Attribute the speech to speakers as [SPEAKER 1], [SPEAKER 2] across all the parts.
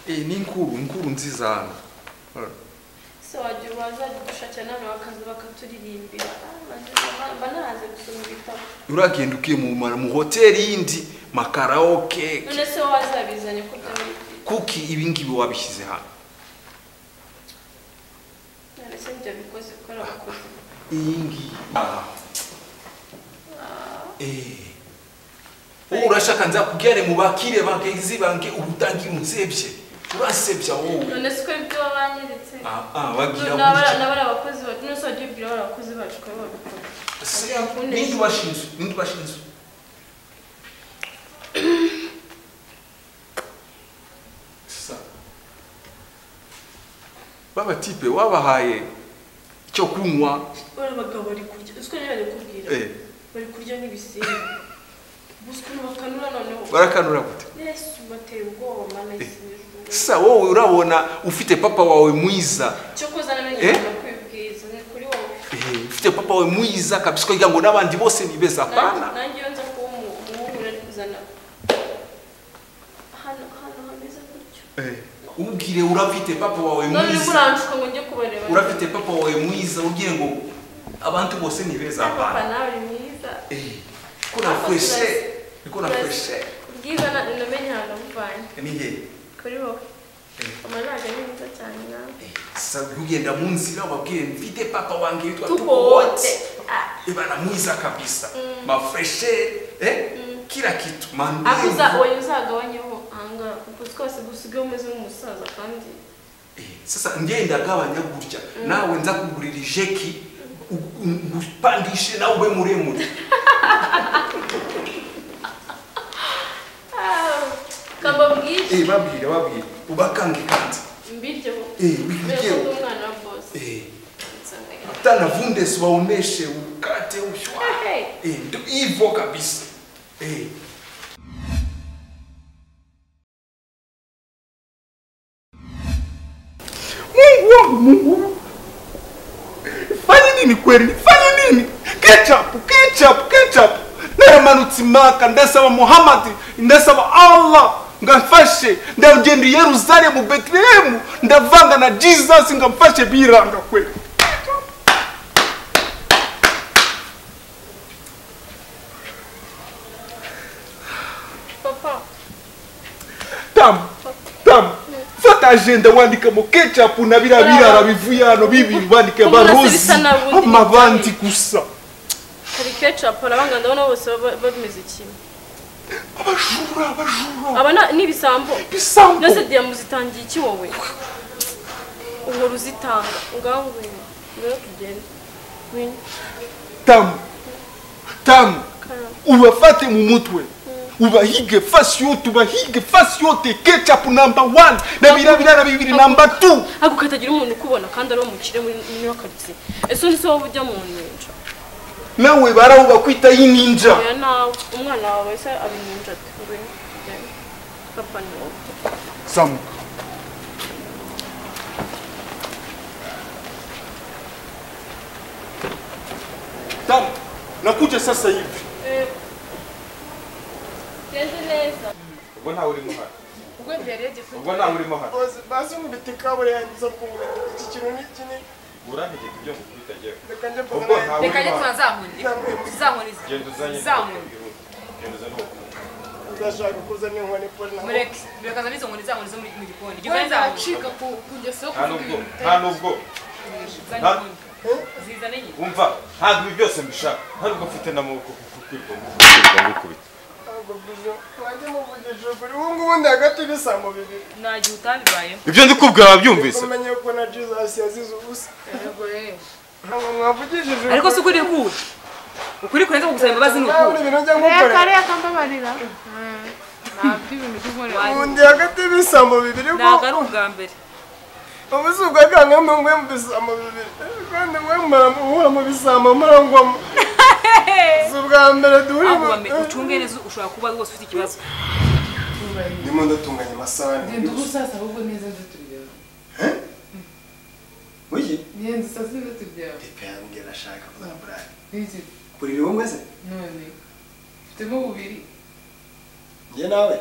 [SPEAKER 1] Ni inkuru nziza hano.
[SPEAKER 2] Se wagiye bazajya dushakira none bakaza bakaturirimbira. Mba nahaze gusoma ibitabo.
[SPEAKER 1] Uragenda ukiye mu hoteli yindi makaraoke.
[SPEAKER 2] None se wazabizanye ko byari
[SPEAKER 1] kuki ibi ngibi wabishyize hano?
[SPEAKER 2] None se ibyo bikoze ko arabakoze.
[SPEAKER 1] Iyi ngiyi. Urashaka nza kugere mu bakire bagenzi bange ubutangi unsebye. Urasebya wowe.
[SPEAKER 2] None se ko ibyo wabanyeretse?
[SPEAKER 1] Bagira
[SPEAKER 2] n'abari abakozi bacu. None se wagiye ubwira abari abakozi bacu ko babikora.
[SPEAKER 1] Nindi washinzwe. Sasa. Baba tipe wabahaye icyo kunywa.
[SPEAKER 2] Ora bagabo bari kurya. Usko niba bari kubwira. Bari kurya n'ibisimba. Busukuru bakanura noneho.
[SPEAKER 1] Barakanura gute?
[SPEAKER 2] Yesu bateye ubwoba mana y'ijuru.
[SPEAKER 1] Sasa wowe urabona ufite papa wawe mwiza.
[SPEAKER 2] Cyo koza namenye kwibwiza ni kuri wowe.
[SPEAKER 1] Ufite papa wawe mwiza kabisa kugira ngo nabandi bose ni beza pana.
[SPEAKER 2] Nanjye iyo nza kuba umuhungu nari kuzana hano hameze gutyo.
[SPEAKER 1] Ubwire urafite papa wawe mwiza.
[SPEAKER 2] None uranshuka ngo njye kubareba.
[SPEAKER 1] Urafite papa wawe mwiza ubwire ngo abantu bose ni beza pana.
[SPEAKER 2] Papa nawe ni mwiza.
[SPEAKER 1] Kuna freshe. Kuna freshe.
[SPEAKER 2] Ubwiza namenye hano muvanye.
[SPEAKER 1] Ni he?
[SPEAKER 2] Kuri wowe. Mama ntabwo ari mwiza cyane nawe.
[SPEAKER 1] Sasa ugenda mu nzira wabwire mfite papa wange yitwa
[SPEAKER 2] Tupote.
[SPEAKER 1] Ibana mwiza kabisa. Ma freshe, kila kitu.
[SPEAKER 2] Akuza oyo uzagabanyeho anga kuko twese gusigaye umeze nk'umusaza kandi.
[SPEAKER 1] Sasa ngenda gabanya gutya. Nawe nza kugurira ijeki upandishe nawe ube muremure.
[SPEAKER 2] Kambabwire.
[SPEAKER 1] Babwire. Ubakange kandi.
[SPEAKER 2] Mbiryo.
[SPEAKER 1] Mbiryo.
[SPEAKER 2] Umwana wa boss.
[SPEAKER 1] Tana vunde siwaoneshe ukate ushwa. Ndio hivyo kabisa. Mungu wangu, Mungu. Fanya nini kweli? Fanya nini? Ketchup. Naramanutse Maka ndasaba Muhammad, ndasaba Allah ngamfashe, ndagenda Yerusalemu Bethlehem, ndavanga na Jesus ngamfashe biranga kweli.
[SPEAKER 2] Papa.
[SPEAKER 1] Tam. Fata agenda wandika mo ketchup na birabira bivuye hano bibiri wandike barozi amabandi gusa.
[SPEAKER 2] Hari ketchup arabanga ndabona bose bameze kimwe.
[SPEAKER 1] Abajura.
[SPEAKER 2] Abana ni ibisambo.
[SPEAKER 1] Ibisambo.
[SPEAKER 2] Nose diamuzitangiye iki wowe? Uhora uzitanga ngaho ngwino. Ngwino tugende. Ngwino.
[SPEAKER 1] Tam. Ubafate mu mutwe. Ubahige fasi yote ketchup number 1 na birabira bibiri number 2.
[SPEAKER 2] Ako katagira umuntu ukubona kandi ari umukire muri karitsiye. Ese ni so ujya mu ninja.
[SPEAKER 1] Nawe baraho bakwita yininja.
[SPEAKER 2] Oya nawe umwana wawe se abininja ati ngwino. Papa ni wowe.
[SPEAKER 1] Zamuka. Tam, nakuja sasa hivi.
[SPEAKER 2] Geze neza.
[SPEAKER 3] Ubwo ntawe urimo hano.
[SPEAKER 4] Ubwo byari
[SPEAKER 3] Ubwo ntawe urimo hano.
[SPEAKER 5] Basi nkubita kabure yangiza kumwe. Iki kintu ni kinini.
[SPEAKER 3] Urantegeka ibyo ngukubita njyewe.
[SPEAKER 4] Reka njye tunazankoni.
[SPEAKER 3] Genda uzanye.
[SPEAKER 4] Zankoni.
[SPEAKER 3] Genda uzanye uwo.
[SPEAKER 5] Ndashaka kuzana inkoni Paul na.
[SPEAKER 4] Mureke. Mureke azane izo nkoni zankoni zo mu gikoni. Genda
[SPEAKER 6] zacika ku ngeso yo
[SPEAKER 3] kuvuga. Nta nubwo.
[SPEAKER 4] Zizane nyine.
[SPEAKER 3] Umva, ntabwo ibi byose mbishaka. Ntabwo mfite n'amaboko kukwirwa ngukubita. Ibyo ndikubwira wabyumvise.
[SPEAKER 5] Umenye ko na Jesus yazize ubusa.
[SPEAKER 4] Ariko si ukuri kuri. Ukuri kurenza kugusaba imbabazi ni ukuri.
[SPEAKER 6] Reka kambabarira. Ntabwo ibintu by'umuriro.
[SPEAKER 5] Undi hagati y'ibisambo bibiri
[SPEAKER 4] ntabwo ari ubwa mbere.
[SPEAKER 5] Ubuze ubwakanga mwe mu bisambo bibiri. Kandi mwe muhura mu bisambo murangwamo. Si ubwa mbere duhura.
[SPEAKER 4] Ucunge neza ushobora kuba rwose ufite ikibazo.
[SPEAKER 5] Ndimo ndatunganya amasahani.
[SPEAKER 6] Genda ubusasa ahubwo neza nzitubyawe.
[SPEAKER 5] Wiki?
[SPEAKER 6] Genda usase nzitubyawe.
[SPEAKER 5] Pepe yambwira ashaka kuzana burari.
[SPEAKER 6] Niki?
[SPEAKER 5] Buriri bumwe se?
[SPEAKER 6] None. Ufitemo bubiri.
[SPEAKER 5] Njye nawe?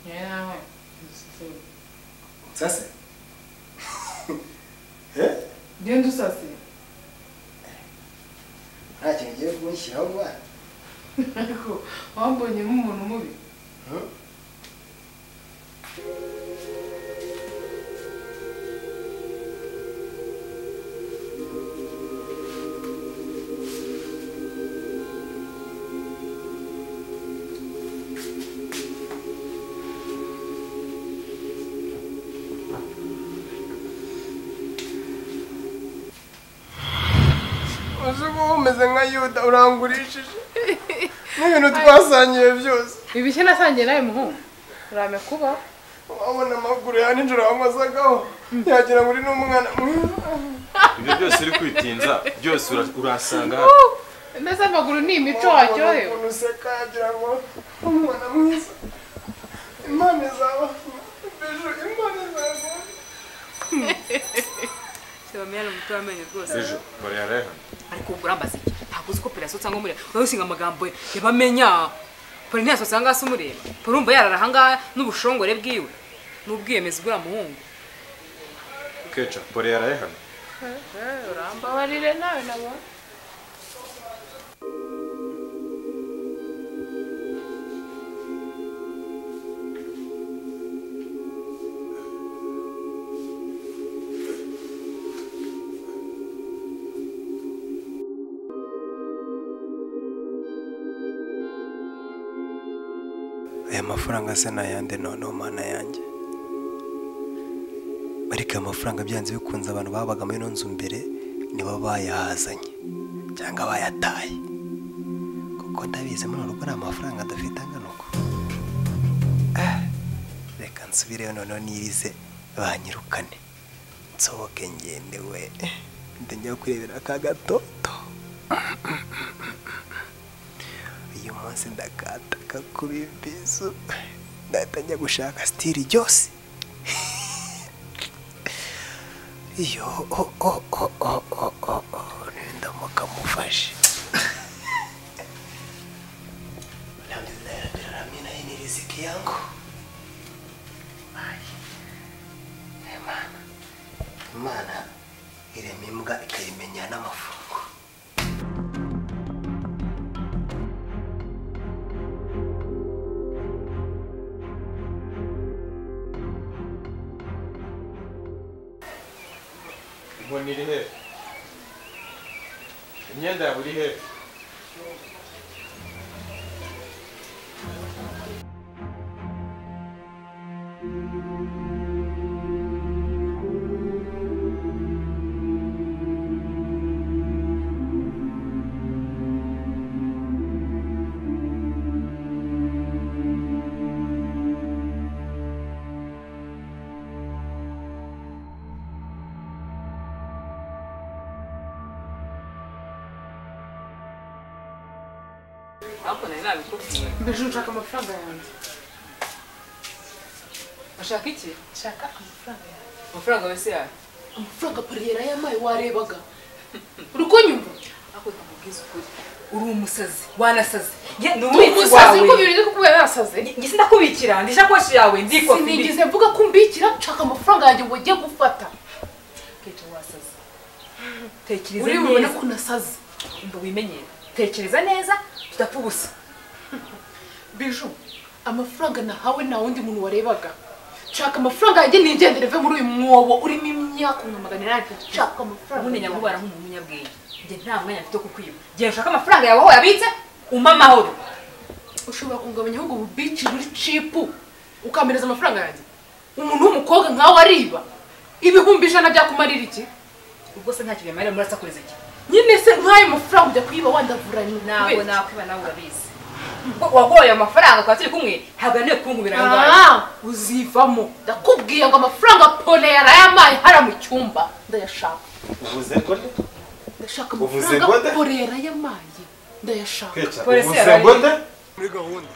[SPEAKER 6] Njye nawe. Usase.
[SPEAKER 5] Sasa? Eh?
[SPEAKER 6] Genda usase.
[SPEAKER 5] Nta kintu ugiye kunshyiraho mwana.
[SPEAKER 6] Ariko wambonye nk'umuntu mubi.
[SPEAKER 5] Umeze nka Yuda urangurishije n'ibintu twasangiye byose.
[SPEAKER 6] Ibishye nasangiye nawe muhungu urame kuba
[SPEAKER 5] wabona amaguru ya nijoro wamazagaho yagira ngo uri n'umwana mwiza.
[SPEAKER 3] Ibyo byose uri kwitinza byose urasanga
[SPEAKER 6] mbese amaguru ni imico waryohewe.
[SPEAKER 5] Ukuntu useka yagira ngo umwana mwiza. Imana izaba ejo, Imana izaba.
[SPEAKER 4] Sebamenya n'umutwe w'amenyo rwose.
[SPEAKER 3] Ejo barayareba.
[SPEAKER 4] Ariko urambaza iki? Ntabwo uzi ko Pere yasohotse ngo mureba. Urabisinga amagambo yabamenya. Pere ntiyasohotse aha ngaha se umureba. Pere urumva yarara aha ngaha n'ubushongore bwiwe. N'ubwiyemezi bw'uriya muhungu.
[SPEAKER 3] Keca, Pere yaraye hano.
[SPEAKER 6] Urambabarire nawe nabo.
[SPEAKER 5] Aya mafaranga se nayande noneho mana yanjye. Ariko aya mafaranga byanze bikunze abantu babaga muri ino nzu mbere nibo bayahazanye cyangwa bayataye, kuko ndabizi muri uru rugo nta mafaranga dufite angana uko. Reka nsubireyo noneho nirize banyirukane nsohoke ngende we njya kurebera aka gatoto. Uyu munsi ndakataka kuba ibizu ndatangira gushaka stili ryose. Iyo ndamuka mufashe. Alhamdulillah rabbil alamin, hii ni riziki yangu. Imana irema imbwa ikayimenya n'amafungo.
[SPEAKER 3] Inkoni iri he? Imyenda yawe iri he?
[SPEAKER 6] Mbese nshaka amafaranga yanjye.
[SPEAKER 4] Ushaka iki?
[SPEAKER 6] Nshaka amafaranga yanjye.
[SPEAKER 4] Amafaranga wese yawe?
[SPEAKER 6] Amafaranga Pere yamaye warebaga. Uri kunyumva?
[SPEAKER 4] Ako ndakubwiza ukuri. Uri umusazi, wanasaze. Nge ni umubitsi wawe.
[SPEAKER 6] Umusazi ko bibiri kuko yarasaze.
[SPEAKER 4] Nge sindakubikira, ndi ishakoshi yawe, ndikofi.
[SPEAKER 6] Sinigeze mvuga ko umbikira, nshaka amafaranga yanjye ngo ujye gufata.
[SPEAKER 4] Keca wasaze. Tekereza
[SPEAKER 6] Uri
[SPEAKER 4] neza.
[SPEAKER 6] bubone ko nasaze.
[SPEAKER 4] Umva wimenyere. Tekereza neza tudapfa ubusa.
[SPEAKER 6] Biju, amafaranga nahawe nta wundi muntu warebaga. Nshaka amafaranga yanjye nigendere mve muri uyu mwobo urimo imyaka 800. Nshaka amafaranga.
[SPEAKER 4] Ubundi nyakubara nk'umuntu w'umunyabwenge. Njye nta mwanya mfite wo kukwiba. Gihe ushaka amafaranga yawe aho wayabitse, umpa amahoro.
[SPEAKER 6] Ushobora kungabanya ahubwo ububici buri cipu ukamereza amafaranga yanjye. Umuntu w'umukobwa nkawe ariba 100,000 byakumarira iki?
[SPEAKER 4] Ubwo se ntacyo bimarira murasakureza iki?
[SPEAKER 6] Nyine se nk'ayo mafaranga ujya kuyiba wandavuranye.
[SPEAKER 4] Ntabwo nakwiba nawe urabizi. Wagoye amafaranga kwa turi kumwe ntabwo yananiwe kunkubira ayo ngayo.
[SPEAKER 6] Uzivamo. Ndakubwiye ngo amafaranga Pole yarayamaye hara mu cyumba ndayashaka.
[SPEAKER 3] Uvuze ngo nde?
[SPEAKER 6] Ndashaka
[SPEAKER 3] Uvuze
[SPEAKER 6] amafaranga
[SPEAKER 3] ngo nde?
[SPEAKER 6] Pole yarayamaye ndayashaka.
[SPEAKER 3] Keca,
[SPEAKER 4] Polisi
[SPEAKER 3] uvuze
[SPEAKER 4] yaraye.
[SPEAKER 3] ngo nde?
[SPEAKER 5] Muri gahunda.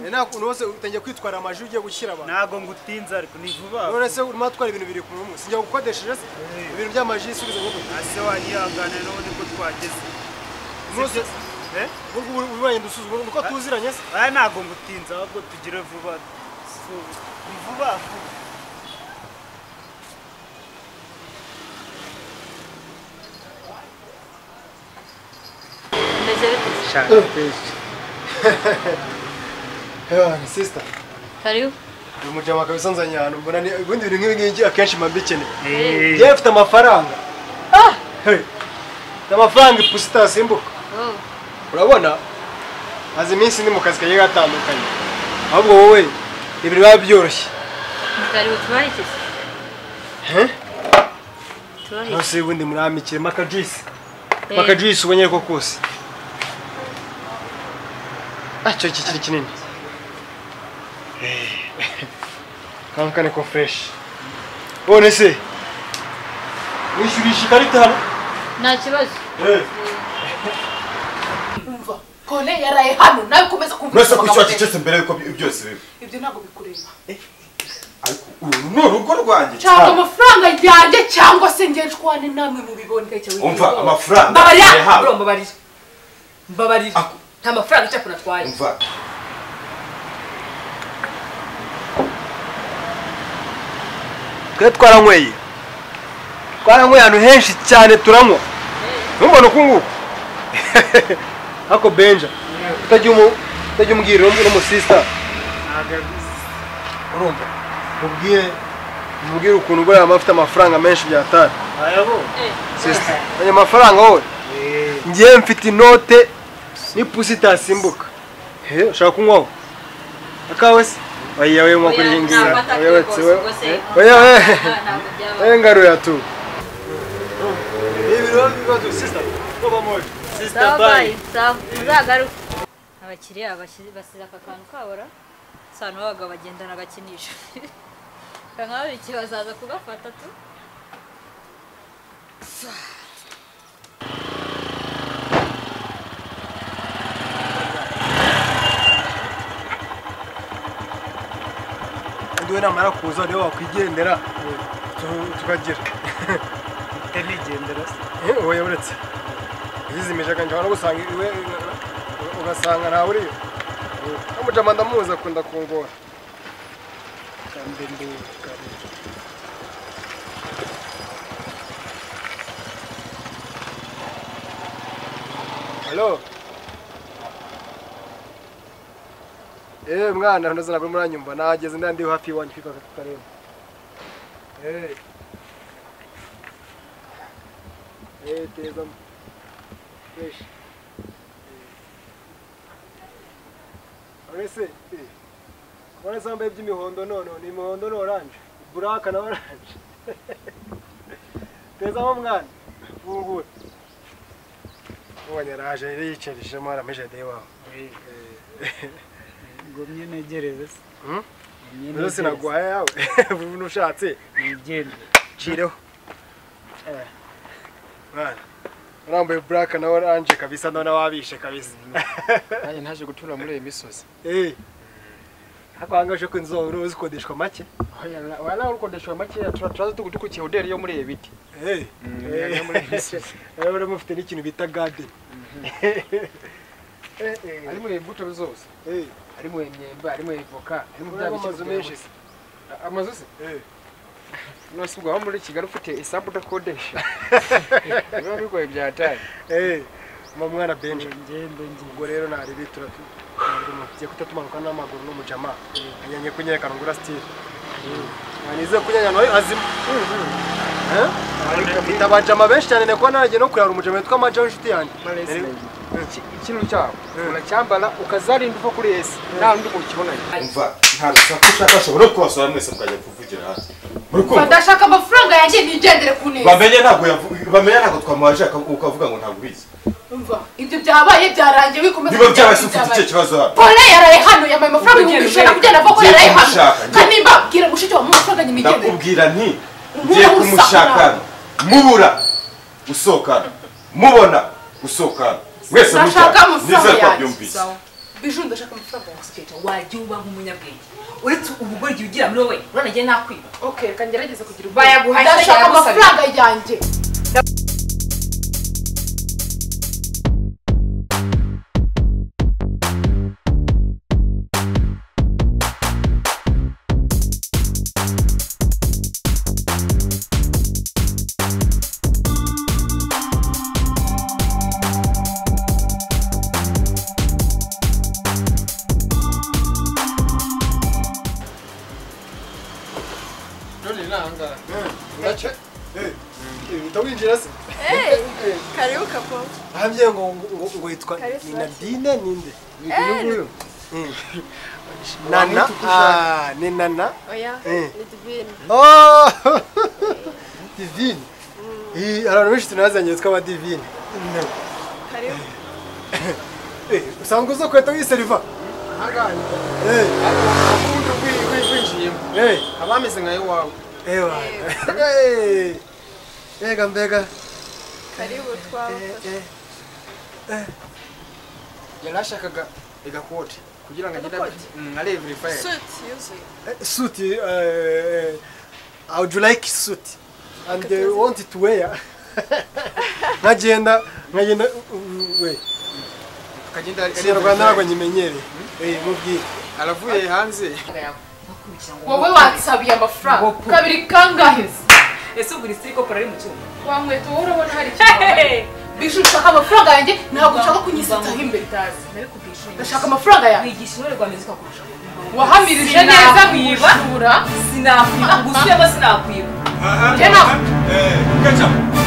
[SPEAKER 5] Nta kuntu wose utangiye kwitwara amaji ugiye gushyira abantu.
[SPEAKER 7] Ntago ngutinza ariko ni vuba.
[SPEAKER 5] None se urimo atwara ibintu biri kumwe umwe. Sinjya gukodesheje se? Ibintu by'amaji subiza ngo.
[SPEAKER 7] Ase wanyihangane n'ubundi ko twageze.
[SPEAKER 5] Umunsi ubwo ubaye ndusuzuma uko tuziranye se?
[SPEAKER 7] Aya ntago ngutinza ahubwo tugire vuba. Ni vuba vuba. Shaka.
[SPEAKER 5] Ewa, sister.
[SPEAKER 8] Karibu.
[SPEAKER 5] Uyu mujama kabisa nzanye ahantu mbona ni ubundi ibintu nk'ibi ngibi akenshi mba mbikeneye. Yewe mfite amafaranga. Ah! Hey. Amafaranga ipusi itasimbuka. Urabona? Maze iminsi ndi mu kazi kagiye gatandukanye. Ahubwo wowe ibintu biba byoroshye.
[SPEAKER 8] Karibu tubahe iki se?
[SPEAKER 5] He?
[SPEAKER 8] Tubahe.
[SPEAKER 5] Nose ubundi muramikire maka juice. Maka juice ubonye ko kose. Ah, cyo kikiri kinini. Kankane ko fresh. None se wishyurisha ikarita hano?
[SPEAKER 8] Nta kibazo.
[SPEAKER 6] Umva, Kole yaraye hano nawe komeza kumva.
[SPEAKER 3] Mwese kuki wacecetse mbere yuko byose biba?
[SPEAKER 6] Ibyo ntabwo bikureba.
[SPEAKER 3] Ariko uru ni urugo rwanjye.
[SPEAKER 6] Nshaka amafaranga yanjye cyangwa se njye nshwane namwe mubibone.
[SPEAKER 3] Umva amafaranga.
[SPEAKER 4] Mbabarira, bro, mbabarira. Mbabarira. Nta mafaranga icyo kunatwaye.
[SPEAKER 3] Umva.
[SPEAKER 5] Twe twaranyweye. Twaranyweye ahantu henshi cyane turanywa. Ntumbona uku nguku. Ako Benja. Utajya umbwira uri sister. Urumva? Mubwire ukuntu buriya afite amafaranga menshi byatari. Sister, aya mafaranga wowe. Ngiye mfite inote n'ipusi itasimbuka. He, ushaka kunywaho? Akawe se? Oya we mwa kuri ngira. Oya wetse we. Oya we. Oya ngaruya tu. Ibiro bibazo sister. Ko moyo. Sister bye.
[SPEAKER 8] Sawa, muzagaruka. Abakiriya basize aka kantu kabora. Sano abagabo bagendana agakinisho. Kanka biki bazaza kugafata tu.
[SPEAKER 5] Ndiwe namara kuza rero wakwigendera tukagira.
[SPEAKER 7] Nigendera se.
[SPEAKER 5] Oya uretse. Yizimije kanje no gusanga iwe ugasanga nta uriyo. Amujama ndamuzi akunda kungora.
[SPEAKER 7] Kambe nduka.
[SPEAKER 5] Hello. Mwana ndoza nabwo muranyumva nageze ndandi hafi iwanyu kwika karembo. Teza. Fresh. Urese. Urese ambaye by'imihondo none ni imihondo no orange. Black na orange. Teza mo mwana. Fungura. Ubonye raje yicarije mara meje de wawe.
[SPEAKER 7] Ngomye negereze se.
[SPEAKER 5] Rero sinaguhaye yawe. Vuba ushatse.
[SPEAKER 7] Nigende.
[SPEAKER 5] Cireho. Mwana. Urambaye black na orange kabisa none wabishe kabisa.
[SPEAKER 9] Nanjye ntaje gutura muri iyi misozi.
[SPEAKER 5] Hakwangaje ko inzu uzikodeshwa make.
[SPEAKER 9] Wala urukodeshwa make turaza tugutukukiye hoderi yo muri iyi biti. Muri iyi misozi.
[SPEAKER 5] Rero mufite n'ikintu bita garden.
[SPEAKER 9] Harimo imbuto zose. Harimo imyembe, harimo ivoka, harimo bya
[SPEAKER 5] amazu menshi.
[SPEAKER 9] Amazu se? Nose ubwo aho muri Kigali ufite isambu udakodesha. Biba bigoye byataye.
[SPEAKER 5] Mwana Benja. Ubwo rero nari bitura tugiye kutatumanuka n'amaguru n'umujama. Anyanye kunyereka ngura style. Manize kunyanya nawe azima. Mfite abajama benshi cyane nako nagiye no kurara umujama witwa Maja w'inshuti yanjye.
[SPEAKER 9] Ikintu cyawe uracyambara ukazarinda uva kuri esi nta undi mukibonanye.
[SPEAKER 3] Umva nta rusaku ushaka ashobora kubasura mwese mukajya kuvugira hasi.
[SPEAKER 6] Ndashaka amafaranga yanjye nigendere ku neza.
[SPEAKER 3] Bamenye ntabwo twamuhaje ukavuga ngo ntabwo ubizi.
[SPEAKER 6] Umva ibyo byabaye byarangiye wikomeza.
[SPEAKER 3] Niba byabaye ufite icyo kibazo hano.
[SPEAKER 6] Pole yaraye hano yambaye amafaranga 100,000 kugenda avuga ko yaraye hano. Kanimba bwira mushiki wawe amafaranga nigendere.
[SPEAKER 3] Ndakubwira nti ngiye kumushaka mubura usokana mubona usokana. Mwese
[SPEAKER 6] ndashaka amafaranga yanjye. Biju ndashaka amafaranga yanjye.
[SPEAKER 4] Wajya uba nk'umunyabwenge. Uretse ubugoryi ugira muri wowe uranagiye nakwiba.
[SPEAKER 6] Okay, reka ngerageze kugira ubwo. Ndashaka amafaranga yanjye.
[SPEAKER 9] Dore nanga. Urace?
[SPEAKER 5] Utawinjira se?
[SPEAKER 2] Karibu kapo.
[SPEAKER 5] Ahamye ngo ngo yitwa ni Nadine ninde?
[SPEAKER 9] Ni
[SPEAKER 5] Nana. Ni Nana.
[SPEAKER 2] Oya, ni Divine.
[SPEAKER 5] Oh! Divine. Abantu benshi tunazanye twitwa ba Divine.
[SPEAKER 2] Karibu.
[SPEAKER 5] Usanga uzo kweta wiseriva?
[SPEAKER 9] Hanganye. Ubundi winjiyemo. Abameze nka iwawe.
[SPEAKER 5] Ewa. Mbega mbega.
[SPEAKER 2] Karibu twabafasha.
[SPEAKER 9] Yarashakaga igakote kugira ngo agende ari verify.
[SPEAKER 2] Suit yuzuye.
[SPEAKER 5] Suit I would like suit and they want to wear. Nkagenda we.
[SPEAKER 9] Akagenda
[SPEAKER 5] ari Rwanda ntabwo nyimenyereye. Mubwire.
[SPEAKER 9] Aravuye hanze.
[SPEAKER 6] Wowe wansabiye amafaranga kabiri kangahe?
[SPEAKER 4] Ese ubwo uri ko ari mu cyumba?
[SPEAKER 6] Wa nkweto wowe urabona hari ikintu. Bishu ushaka amafaranga yanjye ntabwo ushaka kunyisitaho imbere. Ndashaka amafaranga yanjye.
[SPEAKER 4] Wigisha intore rwa muzika kurusha.
[SPEAKER 6] Wahamirije neza mwibura.
[SPEAKER 4] Sinakwiba gusuyemo sinakwiba.
[SPEAKER 6] Jena.
[SPEAKER 3] Ketchup.